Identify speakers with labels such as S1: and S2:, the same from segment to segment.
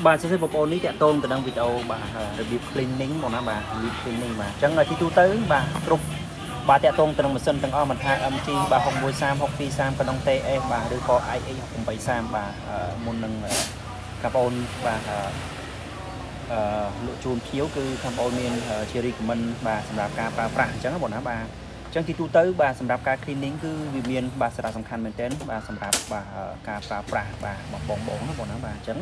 S1: បាទសួស្តីបងប្អូននេះតាក់ទងទៅនឹងវីដេអូបាទរបៀប cleaning បងណាបាទរបៀប cleaning បាទអញ្ចឹងទីទូទៅបាទគ្រប់បាទតាក់ទងទៅនឹងម៉ាស៊ីនទាំងអស់មិនថា MG បាទ613 623កណ្ដុង TS បាទឬក៏ IX 683បាទមុននឹងបងប្អូនបាទអឺលក់ជូនភ្ញៀវគឺបងប្អូនមានជា recommend បាទសម្រាប់ការប្រើប្រាស់អញ្ចឹងបងណាបាទអញ្ចឹងទីទូទៅបាទសម្រាប់ការ cleaning គឺវាមានបាទសារៈសំខាន់មែនទែនបាទសម្រាប់បាទការប្រើប្រាស់បាទបងបងបងណាបងណាបាទអញ្ចឹង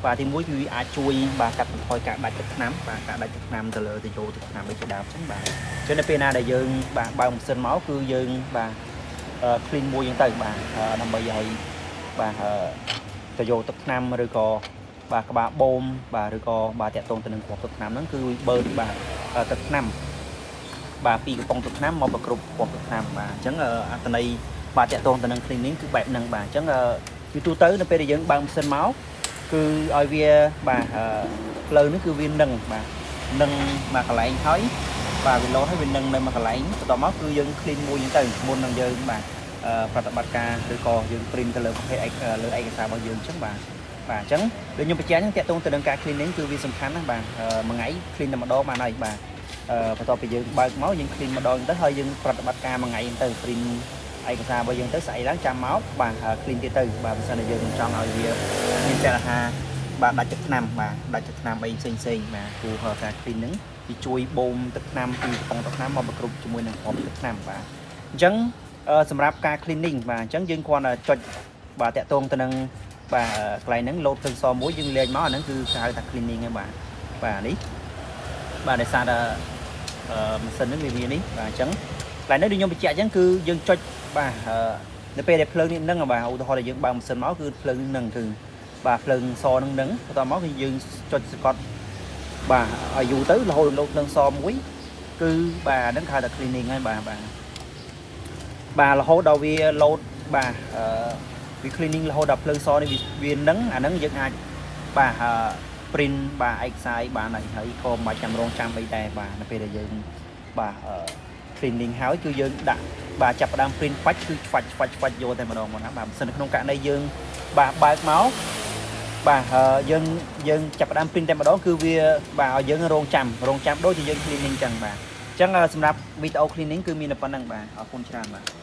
S1: បាទទីមួយគឺវាអាចជួយបាទកាត់បន្ថយការដាច់ទឹកថ្នាំបាទការដាច់ទឹកថ្នាំទៅលើទៅយោទឹកថ្នាំអីជាដើមអញ្ចឹងបាទអញ្ចឹងនៅពេលណាដែលយើងបាទបើកម៉ាស៊ីនមកគឺយើងបាទ clean មួយអញ្ចឹងទៅបាទដើម្បីឲ្យបាទទៅយោទឹកថ្នាំឬក៏បាទក្បាលបូមបាទឬក៏បាទតាក់ទងទៅនឹងគ្រាប់ទឹកថ្នាំហ្នឹងគឺបឺតបាទទឹកថ្នាំបាទពីកំប៉ុងទឹកថ្នាំមកប្រគ្រប់គ្រាប់ទឹកថ្នាំបាទអញ្ចឹងអត្ថន័យបាទតាក់ទងទៅនឹង cleaning គឺបែបហ្នឹងបាទអញ្ចឹងពីទូទៅនៅពេលដែលយើងបើកម៉ាស៊ីនមក គឺឲ្យវាបាទផ្លូវនេះគឺវានឹងបាទនឹងមកកន្លែងហើយបាទវាលោតហើយវានឹងនៅមួយកន្លែងបន្ទាប់មកគឺយើង clean មួយហ្នឹងទៅមុននឹងយើងបាទប្រតិបត្តិការឬក៏យើង print ទៅលើប្រភេទឯកលើឯកសាររបស់យើងអញ្ចឹងបាទបាទអញ្ចឹងដូចខ្ញុំបញ្ជាក់ហ្នឹងតាក់ទងទៅនឹងការ cleaning គឺវាសំខាន់ណាស់បាទមួយថ្ងៃ clean តែម្ដងបានហើយបាទបន្ទាប់ពីយើងបើកមកយើង clean ម្ដងទៅហើយយើងប្រតិបត្តិការមួយថ្ងៃហ្នឹងទៅ print ឯកសាររបស់យើងទៅស្អែកឡើងចាំមកបាទ clean ទៀតទៅបាទបើសិនជាយើងចង់ឲ្យវាមានបញ្ហាបាទដាច់ទឹកថ្នាំបាទដាច់ទឹកថ្នាំអីផ្សេងផ្សេងបាទព្រោះការ clean ហ្នឹងវាជួយបូមទឹកថ្នាំពីកំប៉ុងទឹកថ្នាំមកប្រគ្រប់ជាមួយនឹងគ្រាប់ទឹកថ្នាំបាទអញ្ចឹងសម្រាប់ការ cleaning បាទអញ្ចឹងយើងគ្រាន់តែចុចបាទតាក់ទងទៅនឹងបាទកន្លែងហ្នឹងលោតភ្លើងសមួយយើងលេងមកអាហ្នឹងគឺគេហៅថា cleaning ហ្នឹងបាទបាទនេះបាទដោយសារតែម៉ាស៊ីនហ្នឹងវាមាននេះបាទអញ្ចឹងកន្លែងនេះដូចខ្ញុំបញ្ជាក់អញ្ចឹងគឺយើងចុចបាទនៅពេលដែលភ្លើងនេះនឹងបាទឧទាហរណ៍ដែលយើងបើកម៉ាស៊ីនមកគឺភ្លើងនេះនឹងគឺបាទភ្លើងសនឹងនឹងបន្ទាប់មកគឺយើងចុចសកត់បាទឲ្យយូរទៅរហូតដល់ភ្លើងសមួយគឺបាទហ្នឹងគេហៅថា cleaning ហើយបាទបាទបាទរហូតដល់វាលោតបាទអឺវា cleaning រហូតដល់ភ្លើងសនេះវានឹងអាហ្នឹងយើងអាចបាទ print បាទឯកសារបានហើយហើយក៏មិនបាច់ចាំរងចាំអីដែរបាទនៅពេលដែលយើងបាទ cleaning ហើយគឺយើងដាក់បាទចាប់ផ្ដើម print បាច់គឺឆ្វាច់ឆ្វាច់ឆ្វាច់យកតែម្ដងមកណាបាទបើសិនក្នុងករណីយើងបាទបើកមកបាទយើងយើងចាប់ផ្ដើម print តែម្ដងគឺវាបាទឲ្យយើងរងចាំរងចាំដូចជាយើង cleaning ចឹងបាទអញ្ចឹងសម្រាប់វីដេអូ cleaning គឺមានតែប៉ុណ្ណឹងបាទអរគុណច្រើនបាទ។